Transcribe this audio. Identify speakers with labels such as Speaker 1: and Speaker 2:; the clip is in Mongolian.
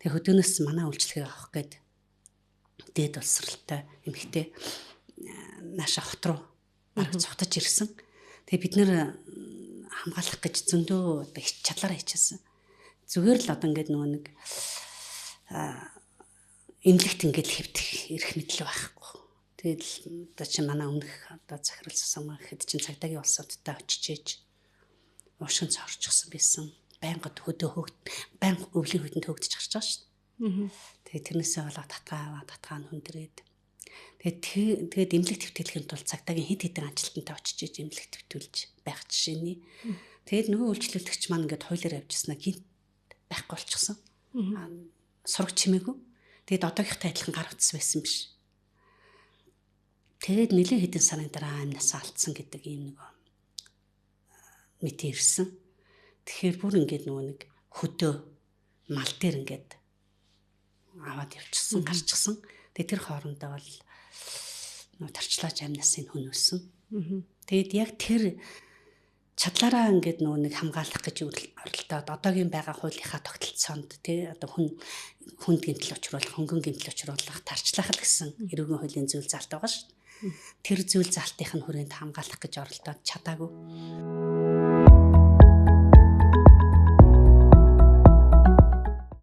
Speaker 1: Тэгээ хөдөөнөөс манай үйлчлэгээ авах гээд дээд боловсралтай эмэгтэй нааша хот руу бараг цогтож ирсэн. Тэгээ бид нэр хамгаалах гэж зөндөө одоо чадлаараа хичээсэн. Зүгээр л одоо ингээд нөгөө нэг эмнэлэгт ингээд хэвдэх эрх мэдэл байхгүй. Тэгэл одоо чи манай өмнөх одоо захирал сум гэхэд чинь цагдаагийн улсуудтай очиж ээж уушин цорчихсон байсан. Байнга хөдөө хөөгд байнга өвлийн хөдөнд хөөгдөж гарч байгаа шүү дээ. Тэгээд тэрнээсээ болоод татгаа аваа татгаа нь хүндрээд тэгээд эмнэлэг твтгэлэхийн тулд цагдаагийн хэд хэдэн ажилтнтай очиж ээж эмнэлэг твтүүлж байх жишээний. Тэгээд нөгөө үйлчлүүлэгч маань ингээд хуулиар явжсанаа гинт байхгүй болчихсон. Сураг чимээгүй. Тэгээд одоогийнхтай адилхан гар утас байсан биш. Тэгээд нэлээд хэдэн сарын дараа амнасаа алдсан гэдэг ийм нөгөө мэдээ ирсэн. Тэгэхээр бүр ингээд нөгөө нэг хөдөө мал дээр ингээд аваад явчихсан, гарчихсан. Тэгээд тэр хоорондоо бол нөгөө тарчлаач амнасын хөнөөсөн. Тэгээд яг тэр чадлаараа ингээд нөгөө нэг хамгаалах гэж оролдоод одоогийн байгаа хуулийнхаа тогтолцоонд тий одоо хүнд гэмтэл учруулах, хөнгөн гэмтэл учруулах, тарчлах л гэсэн эрүүгийн хуулийн зүйл заалт байгаа шүү дээ. Тэр зүйл заалтынх нь хүрээнд хамгаалах гэж оролдоод чадаагүй.